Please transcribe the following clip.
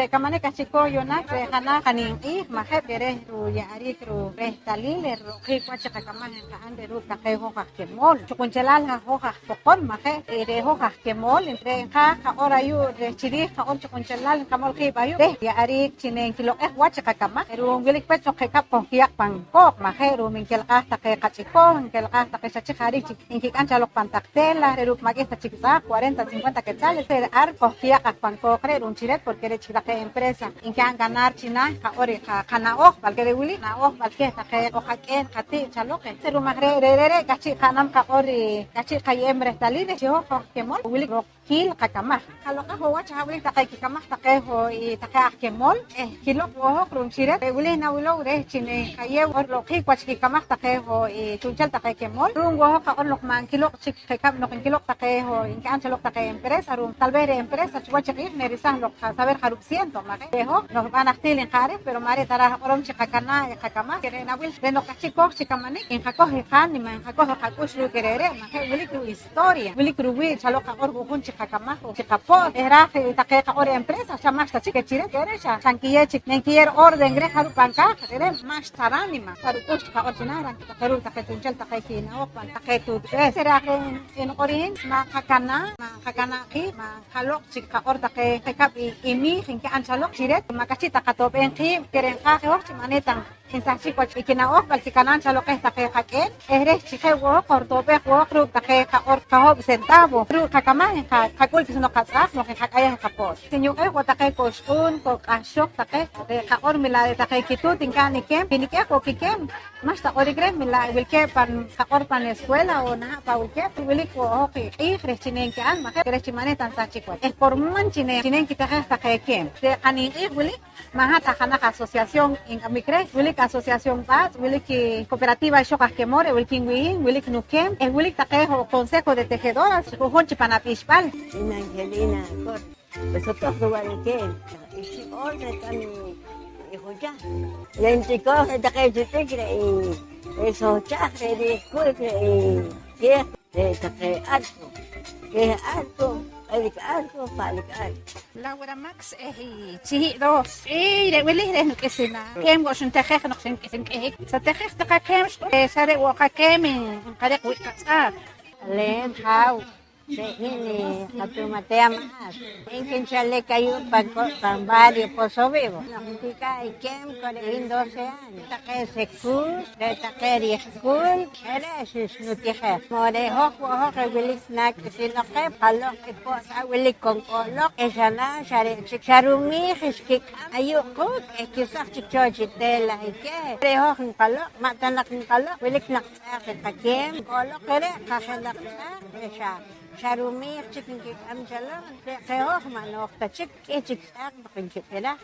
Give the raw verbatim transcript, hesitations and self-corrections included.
Re' kamanik k'ahchi' kooj yu'naak re' jenaj qanimq'iij, maje', re' reh ruye'ariik ru-, rehtalil reh riloq'jiik wach chi qakamaj nqa'n reh ruuk' taqe hoj aj kemool. Chi qunchelal haj hoj aj Poqon, maje', re' hoj aj kemool, re' nqaaj qaq'or ayu' reh chiriij qaq'or chi qunchelal nqamol qiib' ayu' reh ye'ariik chi nenkiloq'ej wach chi qakamaj. Ru'um wilik pech noq je' kab' qojkiyaq' pan kooq, maje', ru'um nkelq'aaj taqe qach'ikooj, nkelq'aaj taqe xa chi jariik chik nkik'am chaloq pan taq tela, re' ruuk' ma' k'ih ta chik tz'aaq, cuarenta, cincuenta quetzales, re' ar qojkiyaq' aj pan kooq re' ru'um chi ret, porque re' chik taqe empresa nka'n ganar chi naah qaq'or i qa-, qana'ojb'al. Re' wili na'ojb'al keh taqe qojaq'een qati't chaloq, eh. Ru'um aj re', re', re're' k'ahchi' qa'nam qaq'or i k'ahchi' qaye'em rehtalil reh chi hoj, hoj aj kemool wilik roq kiil qakamaj. Qaloq'aj wo' wach haj wilik taqe kikamaj taqe ho i taqe aj kemool eh kiloq' wo' hoj ru'um chi ret re' wili nawilow reh chi nqayew q'or loq'jiik wach kikamaj taqe ho i chu'nchel taqe kemool. Ru'um wo' hoj qaq'or noq ma' nkiloq' chik je' kab' noq nkiloq' taqe ho nki'an cho loq taqe empresa, ru'um tal vez re' empresa chuwach i q'iij nerisaj loq saber jarub' ciento, maje'? Re' hoj noq rib'an najtil nqa'n reh, pero ma' re' ta raaj q'orom chi qakanaa' i qakamaj. Re' nawil re' noq k'ahchi' kooj chi kamanik, nqakoj i qaanima, nqakoj i qak'ux ruuk' i re're', maje'? Wilik ruuk' historia, wilik ruwii' xa loq qaq'or ju'jun chi qakamaj o chi qapo't eh raaj taqe qaq'or empresa xa ma'xta chik keh chi ret. Re're' xa, xa nkiyew chik, nenkiyew orden reh jarub' pan kaaj, re're' ma'xta ránima, xa ruk'ux chi qaq'or chi naah, raaj taqe ruuk' taqe chu'nchel taqe kina'ojb'al taqe tuutb'ees. Raaj re' nq'or i hin, ma' qakanaa', ma' qakanaa' qiib', ma' qaloq' chik qaq'or taqe je' kab' i, i miij nki'an xa loq chi ret, ma' k'ahchi' ta qato'b'eem qiib', ke re' nqaaj i hoj chi ma' ne ta nsahchik wach i kina'ojb'al kikanaam cho loq qeh taqe qak'een eh reh chi je' wo' hoj qojrito'b'eej wo' hoj ruuk' taqe qaq'or qahoob' centavo ruuk' qakamaj nqa-, nqak'ul k'isinoq qatz'aaq noq nqak'ayej i qapo't. Tinyuq'eej wo' taqe koxq'uun, kok'ahxoq taqe, re' qaq'or wi la' re' taqe kituut nka'n i keem, tinik'eej wo' kikeem, ma'xta q'orik reh wi la' wilkeeb' pan qaq'or pan escuela o naah pa' wilkeeb', wilik wo' hoj i q'iij reh chi nenki'an, maje', reh chi ma' ne ta nsahchik wach eh por man chi ne, chi nenkitijej taqe keem. Re' qanimq'iij wili ma' hat ta jenaj asociación nk'amik reh. Wilik asociación B'aatz', wilik i cooperativa ixoq aj kemool re' wilkiin wii' hin, wilik Nukeem eh wilik taqe ho' consejo de tejedoras ju'jun chi pan ab'ixb'al. Hin Angelina Cor, sotoj ruwa'riikeem, ixib' ool reh kan i juchah. Nentiqooj reh taqe chuch'ik reh i, i sohchaj reh riij ku'k reh i keej. Re' taqe arco, keh arco, q'elik arco, pa'lik arco. Laura Max eh i Chihii' Dos. Ey, re' wili reh nuk'isinaam. Keem wo' xintijej noq xink'ihik. Xatijej taq qakeem xq'or, eh, xa re' wo' qakeem nqareq wii' qatz'aaq. Alen jaaw, re' hin i qatumatea Maas. Hin kinchalik ayu' pan ko-, pan barrio Pozo Vivo. Noq ntik'aa' i keem ko re' hin doce años. Taqe sekuus, re' taqe riij kuul, je' re' xnutijej. Mo' re' hoj wo' hoj re' wilik naah k'isinoq qeh, qaloq' i po't a' wilik konk'o'loq, eh xa naah xa re' chik, xa rumiij xkik'am ayu' quuk' eh kisaj chik cho chi tela i keh. Re' hoj nqaloq', ma' ta naq nqaloq', wilik naq tz'aaq i qakeem, nk'o'loq re're' qajenaq tz'aaq, eh xa, xa rumiij chik nkik'am cho loq, re' qeh hoj ma' nooj ta chik, k'ih chik tz'aaq noq nkib'iraj.